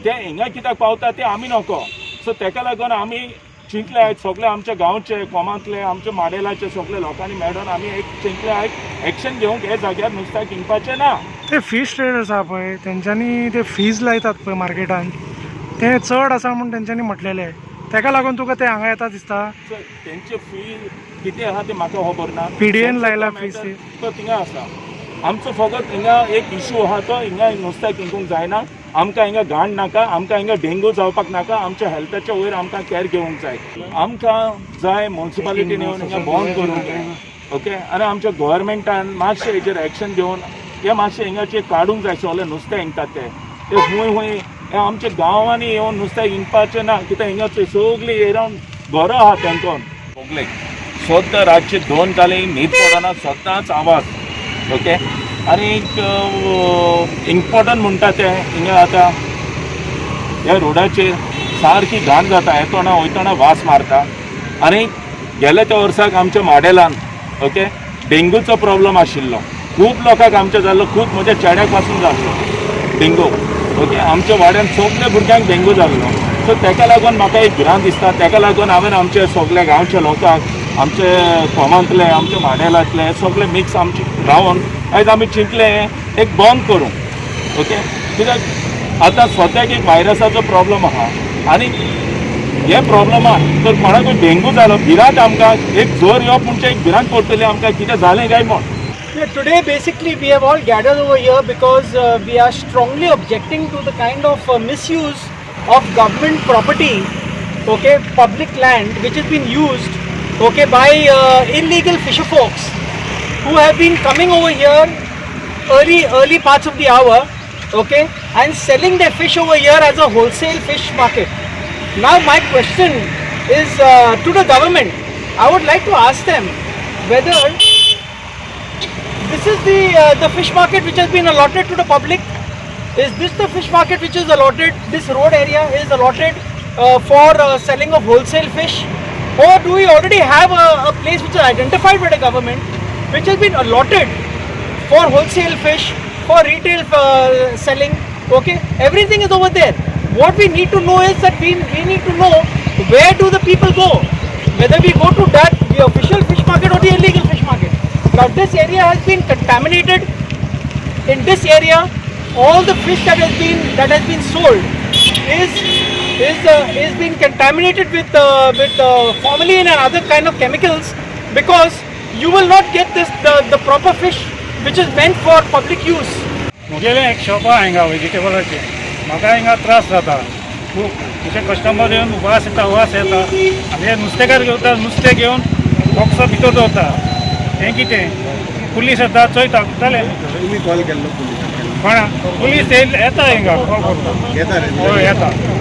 ते हिंगा कित्याक पावता ते आमी नको. सो तेका लागून आमी चिंतले आयज सगळे आमच्या गांवचे, कोमांतले, आमच्या माडेलाचे सगळे लोकांनी मेळून आमी एक चिंतले आयज एक्शन घेवंक हे जाग्यार नुस्त्याक विकपाचें ना. ते फीश ट्रेडर्स आहा पळय, तेंच्यांनी ते फीज लायतात पळय मार्केटान, ते चड आसा म्हूण तेंच्यांनी म्हटलेलें. तेका लागून तुका ते हांगा येता दिसता. सो तेंचे फी कितें आहा ते म्हाका खबर ना. PDN लायला तेंचो fees ती. तो थिंगा आसा. आमचो फकत हिंगा एक इशू आहा, तो हिंगा नुस्त्याक विकूंक जायना. आमकां हिंगा घाण नाका, आमकां हिंगा डेंगू जावपाक नाका. आमच्या हेल्थाच्या वयर आमकां कॅर घेवंक जाय. आमकां जाय म्युनिसिपालिटीन येवन हिंगा बंद करूंक, ओके. आनी आमच्या गोवोरमेंटान मातशें हेजेर एक्शन घेवन हे मातशें हिंगाचें काडूंक जाय. सगळें नुस्तें हिंगतात ते ते खूंय खूंय हे आमच्या गांवांनी येवन नुस्तें हिंगपाचें ना, कित्याक हिंगा सगळीं एरावंड घरां आहा तेंकोन सगळे. सद्दां रातचे 2 जाले, न्हीद पडना, सद्दांच आवाज, ओके. आनी एक इम्पोर्टंट म्हणटा तें, हिंगा आतां ह्या रोडाचेर सारकी घाण जाता. येतना वयतना वास मारता. आनी गेल्या त्या वर्साक आमच्या माडेलान, ओके, डेंगूचो प्रॉब्लम आशिल्लो. खूब लोकांक आमच्या जाल्लो, खूब म्हज्या चेड्याक पासून जाल्लो डेंगू, ओके. आमच्या वाड्यान सगल्या भुरग्यांक डेंगू जाल्लो. सो तेका लागून म्हाका एक भिरांत दिसता. तेका लागून हांवें आमच्या सगल्या गांवच्या लोकांक, आमचे कोमांतले, आमच्या माडेलांतले सगळे मिक्स आमचे रावन आयज आमी चिंतले एक बंद करूंक, ओके. कित्याक आतां सद्याक एक व्हायरसाचो प्रॉब्लम आहा आनी हे प्रॉब्लमान तर कोणाकूय डेंगू जालो, भिरांत आमकां एक जोर येवप म्हणजे एक भिरांत पडटली आमकां, कितें जालें काय म्हण. Yeah, today basically we have all gathered over here because we are strongly objecting to the kind of misuse of government property, okay, public land which has been used, okay, by illegal fisher folks who have been coming over here early, early parts of the hour, okay, and selling their fish over here as a wholesale fish market. Now my question is to the government. I would like to ask them whether this is the fish market which has been allotted to the public. Is this the fish market which is allotted? This road area is allotted for selling of wholesale fish, or do we already have a place which is identified by the government, which has been allotted for wholesale fish, for retail selling? Okay, everything is over there. What we need to know is that we need to know where do the people go, whether we go to that the official fish market or the illegal fish market. Now this area has been contaminated. In this area, all the fish that has been sold is being contaminated with formalin and other kind of chemicals, because you will not get this the proper fish which is meant for public use. म्हगेलें एक shop आहा हिंगा वेजिटेबलाचें. म्हाका हिंगा त्रास जाता खूब. अशे कस्टमर येवन वास येता, वास येता. आनी हे नुस्तेकार घेवता, नुस्तें घेवन बॉक्सा भितर दवरता. हें कितें? पुलीस येता, चोयता, जालें. तुमी कॉल केल्लो पुलिसांक? कोणा पुलीस येता हिंगा कॉल करता. येता रे? हय, येता.